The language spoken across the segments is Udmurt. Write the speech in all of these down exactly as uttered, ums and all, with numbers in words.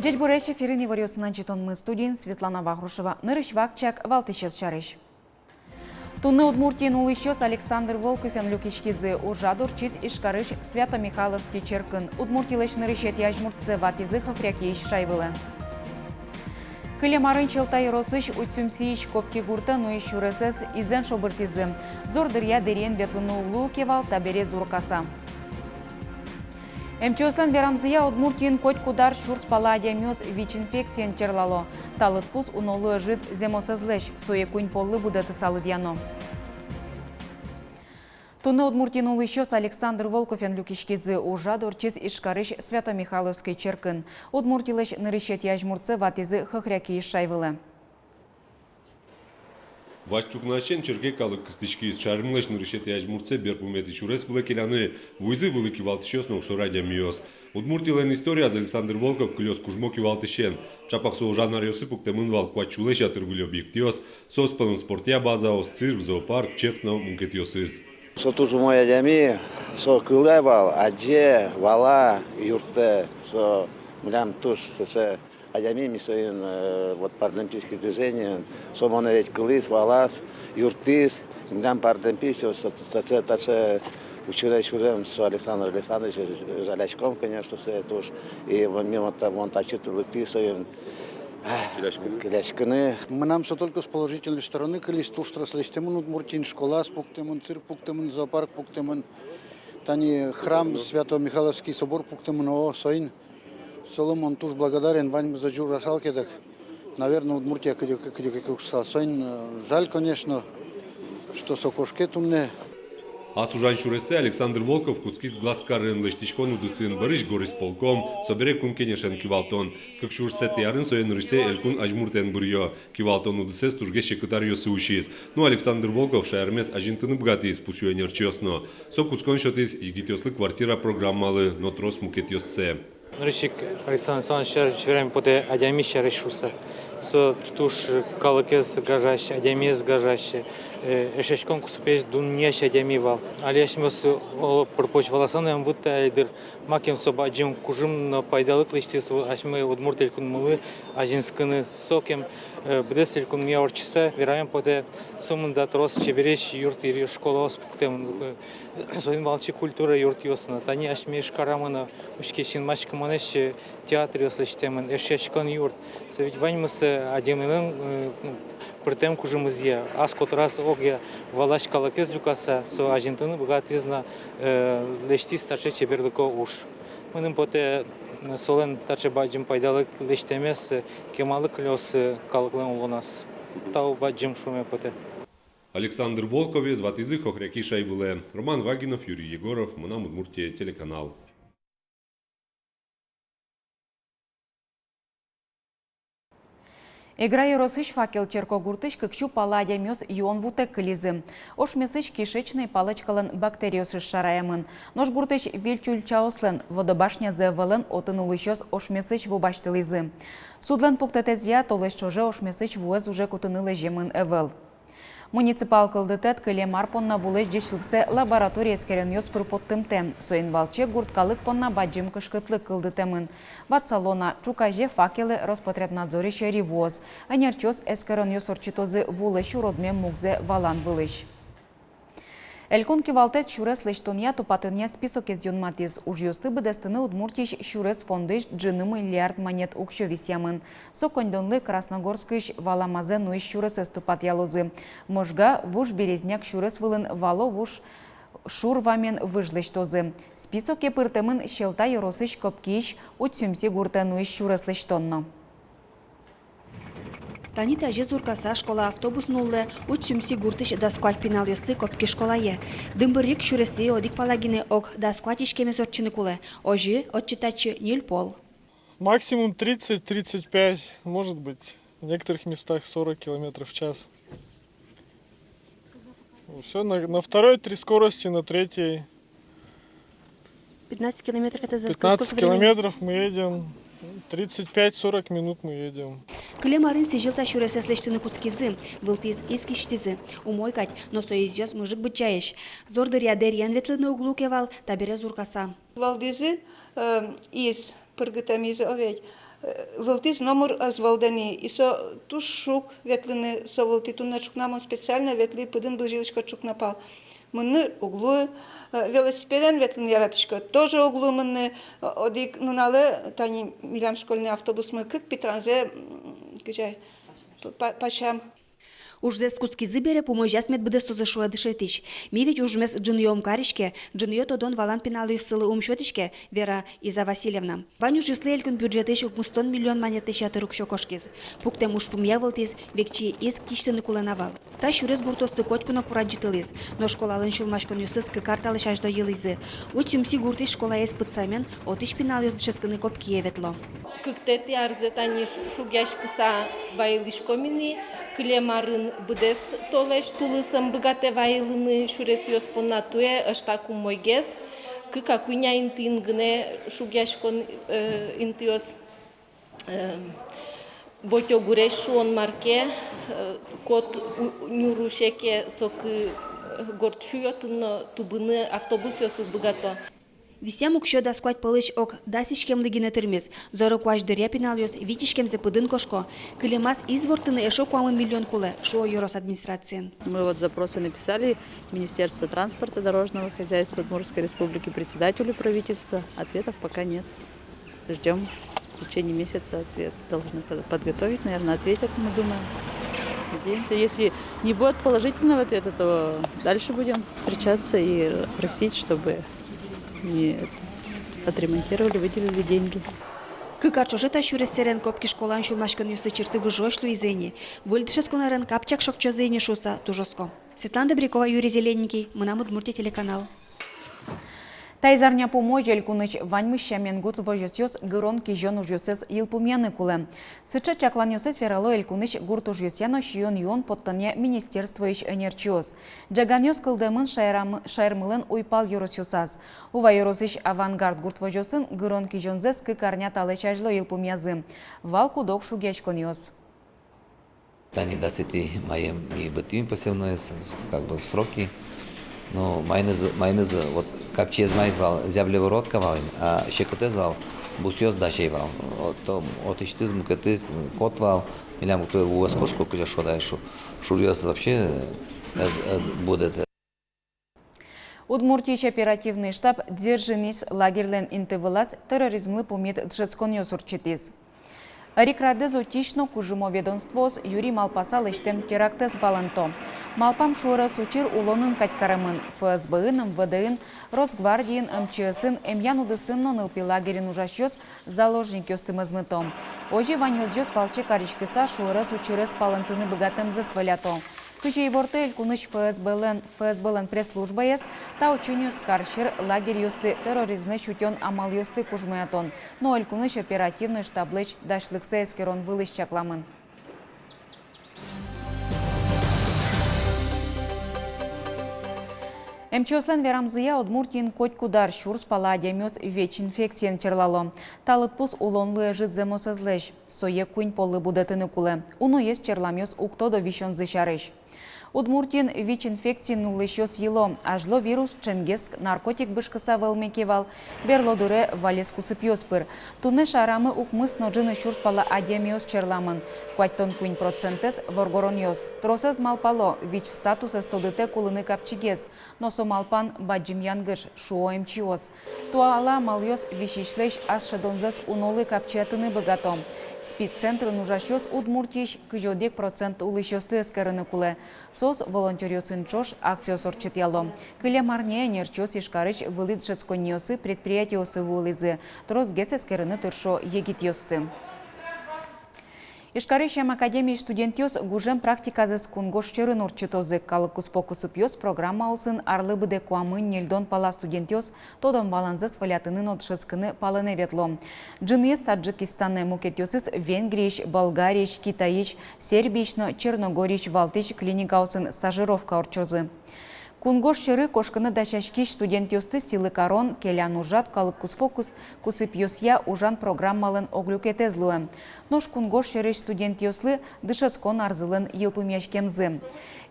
Ӟечбуресь! Эфирын иворъёсын ӝытонмы, студиын Светлана Вахрушева. Нырысь вакчияк валтӥсез сярысь. Туннэ Удмуртиын улӥсьёс Александр Волковен люкиськизы. Ужрад ортчиз Ижкарысь Свято-Михайловский черкын. Удмуртилэсь нырысетӥ азьмуртсэ ватӥзы Хохрякиысь шай вылэ. Кылем арын Сьӧлта ёросысь Усть-Сюмсиысь Копки гуртэ нуись сюресэз изэн шобыртӥзы. Зор дыръя дэриен ветлыны уг луы ке вал, табере зуркаса. Эмчиослэн верамзыя, Удмуртиын котькуд ар сюрс пала адямиос ВИЧ-инфекциен черлало. Та лыдпус унолы ӧжыт зэмосэзлэсь, сое куинь поллы будэтыса лыдъяно. Туннэ Удмуртиын улӥсьёс Александр Волковен люкиськизы. Ужрад ортчиз Ижкарысь Свято-Михайловский черкын. Удмуртилэсь нырысетӥ азьмуртсэ ватӥзы Хохрякиысь шай вылэ. Вазь ӵукнаысен черке калык кыстӥськиз. Шаермылэсь нырысетӥ азьмуртсэ берпуметӥ сюрес вылэ келяны вуизы вылӥ кивалтӥсьёс но огшоры адямиос. Удмуртилэн историяз Александр Волков кылёз кужмо кивалтӥсен. Чапак со ужан аръёсы пуктэмын вал куать сюлэсь ятыр выль объектъёс, соос пӧлын спортъя базаос, цирк, зоопарк, черк но мукетъёсыз. Со туж умой адями, со кылэ вал, адӟе, вала, юрттэ. Со милям туж сыӵе адями, ми соин, э, вот, паралимпийский движениын, со монэ ведь кылӥз, валаз, юрттӥз. Милям паралимпийцо, со, со, со, таӵе учыре сюрем со Александр Александрович, жаляськом, конечно, сое туж. И вон ми вон та-, вон татчы лыктӥ соин, ах, келяськыны. Келяськыны. Мынам со только с положительной стороны кылиз, туж трос лэсьтэмын Удмуртиын, школаос пуктэмын, цирк пуктэмын, зоопарк пуктэмын. Тани храм, Свято-Михайловский собор пуктэмын, о, соин. Солы мон туж благодарен, ваньмыз озьы ужасал ке, дак, наверно, Удмуртия кыдёке, кыдёке ке ужасал. Соин, э, жаль, конечно, что со кошке туннэ. Ас ужан сюрессэ Александр Волков кутскиз Глазкарын лэсьтӥськон удысын. Бӧрысь горисполком, собере Кун Кенешен кивалтон. Кык сюрсэтӥ арын сое нырысьсэ элькун азьмуртэн быръё. Кивалтон удысэз тужгес секыт аръёсы усиз. Но Александр Волков шаермес азинтыны быгатӥз, пусъё ӧнерчиос но. Со кутскон сётӥз егитъёслы квартира программалы но трос мукетъёссэ. Нырысь ик Александр Александрович сярысь вераме потэ, адями сярысь шуыса. Со туж калыкез гажась, адямиез гажась, э, эшъяськон кусыпез дунъясь адями вал. Али асьмеос, оло, пыр-поч валаса но ӧм вутты али дыр, макем со бадӟым кужым но пайдалык лэсьтӥз у-, асьме Удмурт Элькунмылы азинскыны. Сокем, э, быдэс элькунмыя ортчыса, вераме потэ, сомында трос чебересь юрт-ир, школаос пуктэмын, э, соин валче культура юртъёс но. Тани асьме Ижкарамы но учке, синмаськымонэсь, э, театръёс лэсьтэмын, эшъяськон юрт. Со ведь ваньмыз, э, адямилэн, э, ну, пыртэм кужымызъя, ас котыраз огъя валась калыкез люкаса, со азинтыны быгатӥз но, э, лэсьтӥз таӵе чеберлыко уж. Мыным потэ, солэн таӵе бадӟым пайдалык лэсьтэмез кемалык лёс калыклэн улоназ. Тау бадӟым шуэме потэ. Александр Волковез ватӥзы Хохряки шай вылэ. Роман Вагинов, Юрий Егоров, «Мынам Удмуртие» телеканал. Эгра ёросысь Факел черкогуртысь кык сю пала адямиос юон вутэк кылизы. Ошмесысь кишечной палочкалэн бактериосыз шараямын. Нош гуртысь виль чульчаослэн водобашнязы ӧвӧлэн отын улӥсьёс ошмесысь ву басьтылӥзы. Судлэн пуктэтэзъя, толэзь ӵоже ошмесысь вуэз уже кутыны лэземын ӧвӧл. Муниципал кылдытэт кылем ар понна вулэсь ӟечлыксэ лаборатория эскеронъёс пыр поттымтэ. Соин валче гурт калык понна бадӟым кышкытлык кылдытэмын. Ватсало на, ӵуказе Факелэ Роспотребнадзорысь ӧри вуоз. Ӧнерчиос эскеронъёс ортчытозы вулэсь уродмем мугзэ валан вылысь. Элькун кивалтэт сюрес лэсьтонъя-тупатонъя списокез юнматӥз. Ужъёсты быдэстыны Удмуртиысь сюрес фондысь ӝыны миллиард манет уксё висъямын. Со коньдонлы Красногорскысь валамазэ нуись сюресэз тупатъялозы. Можга, Вуж Березняк сюрес вылын вало вуж шур вамен выж лэсьтозы. Списоке пыртэмын Сьӧлта ёросысь Копкиысь Усть-Сюмси гуртэ нуись сюрес лэсьтон но. Тани тазьы зуркаса школа автобус нуллэ Усть-Сюмси гуртысь дас куать пиналъёсты Копки школае. Дымбырйыг сюресты одӥг пала гинэ ог, дас куать иськемез ортчыны кулэ. Озьы отчы-татчы ньыль пол. Максимум тридцать, тридцать пять, может быть, в некоторых местах сорок километров в час. Всё на, на второй три скорости, на третьей. Пятнадцать километров это за сколько времени? Пятнадцать километров мы едем, тридцать пять-сорок минут мы едем. Кылем арын сӥзьыл та сюресэз лэсьтыны кутскизы, вылтӥз из кисьтӥзы. Умой кадь, но со изъёс мыжык быдӟаесь. Зор дыръя дэриен ветлыны уг луы ке вал, табере зуркаса. Валдӥзы, э, из пыргытэмез, о ведь. Вылтӥз номыр ӧз вӧлдэ ни, и со туж шуг ветлыны со вылтӥ. Туннэ ӵукна мон специально ветлӥ, пыдын бызьылӥсько ӵукна пал. Мыныны уг луы, э, велосипедэн ветлыны яратӥсько, тоже уг луы мыныны. Э, одӥг нуналэ тани милям школьный автобусмы кык питранзэ, м, кызьы ай, па-, пасям. Ужзэс кутскизы бере, пумозяз мед быдэстозы, шуэ дышетӥсь. Ми ведь ужмес ӝыныё ум кариське, ӝыныё тодон-валан пиналъёслы ум сётӥське, вера Иза Васильевна. Вань ужъёслы элькун бюджетысь укмыстон миллион манетлэсь ятыр уксё кошкиз. Пуктэм ужпумъя вылтӥз векчи иск кисьтыны кулэ на вал. Та сюрес гуртъёсты котьку но курадӟытылӥз, но школалэн сюлмаськонъёсыз кык ар талэсь азьло йылӥзы. Усть-Сюмси гуртысь школаез пытсамен, отысь пиналъёс дышетскыны Копкие ветло. Кыктэтӥ арзэ тани ш-, шугъяськыса вайылӥськом ини, кылем арын быдэс толэзь тулыс ӧм быгатэ вайылыны сюресъёс понна, туэ ӧжытак умойгес, кык-а, куинь-а интыын гинэ шугъяськон, э, интыос, э, Ботёгурезь шуон мар ке, э, кот у-, нюр усе ке, соку, э, горд сюётын но тубыны автобусъёс уг быгато. Висъям уксё дас куать пӧлысь ог дас иськемлы гинэ тырмиз. Зоро куазь дыръя пиналъёс вить иськемзэ пыдын кошко. Кылемаз из ворттыны эшшо куамын миллион кулэ, шуо ёрос администрациын. Мы вот запросы написали в Министерство транспорта, дорожного хозяйства Удмуртской Республики, председателю правительства. Ответов пока нет. Ждём. В течение месяца ответ должны под-, подготовить, наверное, ответят, мы думаем. Надеемся, если не будет положительного ответа, то дальше будем встречаться и просить, чтобы и это, отремонтировали, выделили деньги. Кык ар ӵоже та сюрес сэрен Копки школаын сюлмаськонъёсты чырты выжыозь луизы ини. Выль дышетскон арын капчак шокчозы ини шуыса туж оско. Светлана Добрякова, Юрий Зелененький, «Мынам Удмуртие» телеканал. Таиз арня пумозь элькунысь ваньмыз сямен гурт возёсъёс гырон-кизён ужъёссэс йылпумъяны кулэ. Сыӵе чакланъёссэс верало элькунысь гурт ужъёсъя но сиён-юон поттонъя министерствоысь ӧнерчиос. Ӝеганъёс кылдэмын шаерам-, шаермылэн уйпал ёросъёсаз. Ува ёросысь «Авангард» гурт возёсын гырон-кизёнзэс кык арня талэсь азьло йылпумъязы. Вал куд-ог шугъяськонъёс. Тани дасэтӥ маем ми быдтӥм посевной, с-, как бы в сроки. Но маиныз, маиныз, вот капчиез маиз вал, зяблеворотка вал, а секытэз вал, бусъёс дасяй вал. Вот, то, отысьтыз мукетыз кот вал, милям туэ вуэз кошко, кызьы шуод ай, шу-, шуръёс вообще, э, ӧз, ӧз будэтэ. Удмуртиысь оперативный штаб Дзержинск лагерьлэн инты вылаз терроризмлы пумит дышетсконъёс ортчытӥз. Эрикрадэз утись но кужмо ведомствоос юри малпаса лэсьтэм терактэз палэнто. Малпам шуэрес учыр улонын кадь каремын: ФСБ-ын, МВД-ын, Росгвардиын, МЧС-ын, эмъян удысын но нылпи лагерьын ужасьёс заложникъёсты мозмыто. Озьы ваньёзъёс валче кариськыса шуэрес учырез палэнтыны быгатэмзэс вӧлято. Кызьы ивортэ элькунысь ФСБ-лэн, ФСБ-лэн пресс-службаез, та ученьёс кар сьӧр лагерьёсты терроризмлэсь утён амалъёсты кужмоятон но элькунысь оперативный штаблэсь дасьлыксэ эскерон вылысь чакламын. Эмчиослэн верамзыя, Удмуртиын котькуд ар сюрс пала адямиос ВИЧ-инфекциен черлало. Та лыдпус улонлы ӧжыт зэмосэзлэсь. Сое куинь поллы будэтыны кулэ. Уноез черламъёс уг тодо висёнзы сярысь. Удмуртиын ВИЧ-инфекциен улӥсьёс йыло. Азьло вирус ӵемгес наркотик бышкыса вӧлме ке вал, берло дыре валес кусыпъёс пыр. Туннэ шаерамы укмыс но ӝыны сюрс пала адямиос черламын. Куатьтон куинь процентэз воргоронъёс. Тросэз малпало, ВИЧ статусэз тодытэк улыны капчигес. Но со малпан бадӟым янгыш, шуо эмчиос. Туала амалъёс висисьлэсь ас шӧдонзэс унолы капчиятыны быгато. СПИД-центрын ужасьёс Удмуртиысь кызь одӥг процент улӥсьёсты эскерыны кулэ. Соос волонтёръёсын ӵош акциос ортчытъяло. Кылем арняе ӧнерчиос Ижкарысь вылӥ дышетсконниосы, предприятиосы вуылӥзы, тросгес эскерыны тыршо егитъёсты. Ижкарысь эм академиысь студентъёс гужем практиказэс кунгож сьӧрын ортчытозы. Калык куспо кусыпъёс программа улсын арлы быдэ куамын ньыльдон пала студентъёс тодон-валанзэс вӧлятыны но дышетскыны палэнэ ветло. Ӝыныез Таджикистанэ, мукетъёсыз Венгриысь, Болгариысь, Китайысь, Сербиысь но Черногориысь валтӥсь клиникаосын стажировка ортчозы. Кунгож сьӧры кошкыны дасяськись студентъёсты сӥлы карон, келян ужрад калык куспо кус-, кусыпъёсъя ужан программалэн ог люкетэз луэ. Нош кунгож сьӧрысь студентъёслы дышетскон арзылэн йылпумъяськемзы.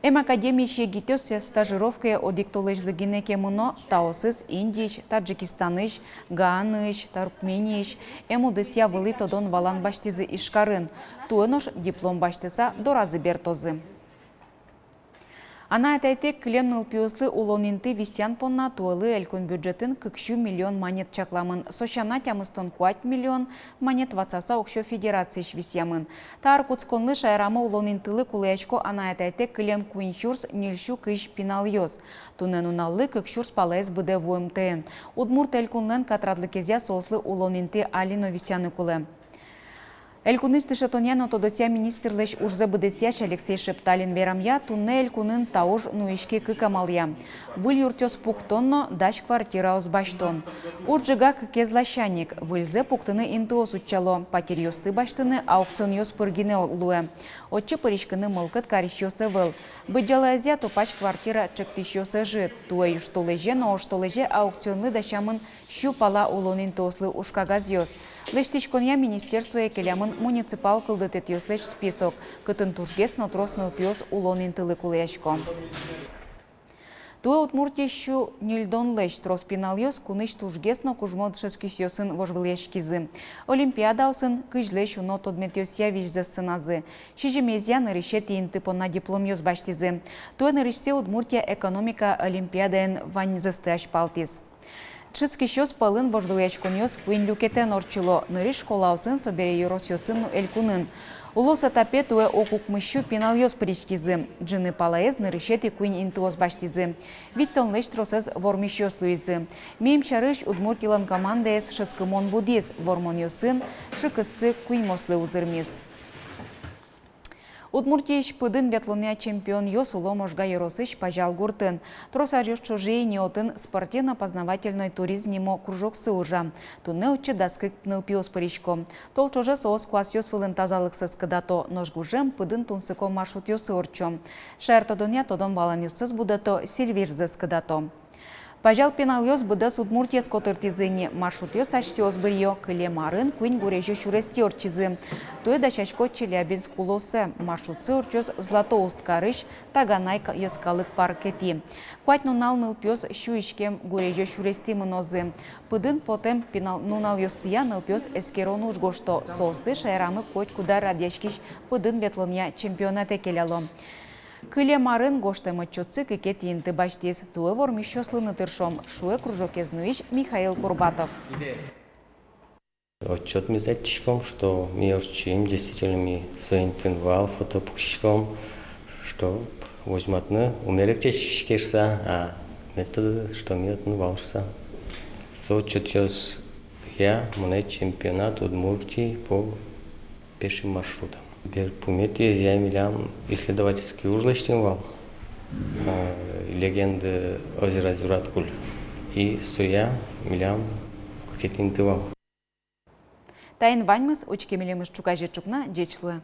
Эм академиысь егитъёс стажировкае одӥг толэзьлы гинэ ке мыно, таосыз Индиысь, Таджикистанысь, Гаанаысь, Туркмениысь. Эм удысъя вылӥ тодон-валан басьтӥзы Ижкарын. Туэ нош диплом басьтыса доразы бертозы. Анай-атайтэк кылем нылпиослы улон инты висъян понна туэлы элькун бюджетын кык сю миллион манет чакламын, со сяна тямыстон куать миллион манет ватсаса уксё федерациысь висъямын. Та ар кутсконлы шаерамы улон интылы кулэясько анай-атайтэк кылем куинь сюрс ньыль сю кызь пиналъёс. Туннэ нуналлы кык сюрс палаез быдэ вуымтэен. Удмурт Элькунлэн катрадлыкезъя соослы улон инты али но висъяны кулэ. Элькунысь дышетонъя но тодосъя министрлэсь ужзэ быдэсъясь Алексей Шепталин верамъя, туннэ элькунын та уж нуиське кык амалъя: выль юртъёс пуктон но дась квартираос басьтон. Уж ӝегаз кыкез ласянь ик: выльзэ пуктыны интыос утчало, патеръёсты басьтыны аукционъёс пыр гинэ луэ. Отчы пыриськыны мылкыд карисьёс ӧвӧл. Быдӟалаезъя тупась квартира ӵектӥсьёс ӧжыт. Туэ южтолэзе но оштолэзе аукционлы дасямын сю пала улон интыослы ужкагазъёс. Лэсьтӥськонъя министерствое келямын муниципал кылдытэтъёслэсь список, кытын тужгес но трос нылпиос улон интылы кулэясько. Туэ Удмуртиысь сю ньыльдонлэсь трос пиналъёс кунысь тужгес но кужмо дышетскисьёсын вожвылъяськизы. Олимпиадаосын кызьлэсь уно тодметъёсъя визьзэс сыназы. Сизьымезъя нырысетӥ инты понна дипломъёс басьтӥзы. Туэ нырысьсэ Удмуртия экономика олимпиадаын ваньзэсты азьпалтӥз. Дышетскисьёс пӧлын вожвылъяськонъёс куинь люкетэн ортчыло: нырысь школаосын, собере ёросъёсын но элькунын. Улос этапе туэ ог укмыс сю пиналъёс пыриськизы. Ӝыны палаез нырысетӥ куинь интыос басьтӥзы. Витьтонлэсь тросэз вормисьёс луизы. Миым сярысь, Удмуртилэн командаез шӧдскымон будӥз, вормонъёсын шыкыссы куиньмослы узырмиз. Удмуртиысь пыдын ветлонъя чемпионъёс уло Можга ёросысь Пазял гуртын. Трос аръёс ӵоже ини отын спортивно-познавательной туризм нимо кружоксы ужа. Туннэ отчы дас кык нылпиос пырисько. Тол ӵоже соос куасъёс вылын тазалыксэс кыдато, нош гужем пыдын тунсыко маршрутъёсы ортчо. Шаертодонъя тодон-валанъёссэс будэто, сильвирзэс кыдато. Пазял пиналъёс быдэс Удмуртиез котыртӥзы ини. Маршрутъёс асьсэос быръё. Кылем арын куинь гурезё сюрестӥ ортчизы. Туэ дасясько Челябинск улосэ. Маршрутсы ортчоз Златоуст карысь Таганай ка-, йӧскалык паркетӥ. Куать нунал нылпиос сю иськем гурезё сюрестӥ мынозы. Пыдын потэм пинал-, нуналъёссыя нылпиос эскерон уж гожто. Соосты шаерамы котькуд ар радъяськись пыдын ветлонъя чемпионатэ келяло. Кылем арын гожтэм отчётсы кыкетӥ инты басьтӥз. Туэ вормисьёслы но тыршом, шуэ кружокез нуись Михаил Курбатов. Отчёт ми ӧтиськом, что ми ортчим, действительно, ми со интыын вал, фото пуксиськом, что возьматыны умерек чечиське шуса, а мед тодо, что ми отын вал шуса. Со отчётъёсъя мынэ чемпионат Удмуртии по пешим маршрутам. Берпуметӥезъя милям исследовательский уж лэсьтӥм вал, э, легенды озера Зюраткуль. И соя милям кыкетӥ инты вал. Таин ваньмыз. Учке милемыз ӵуказе ӵукна. Ӟеч луэ.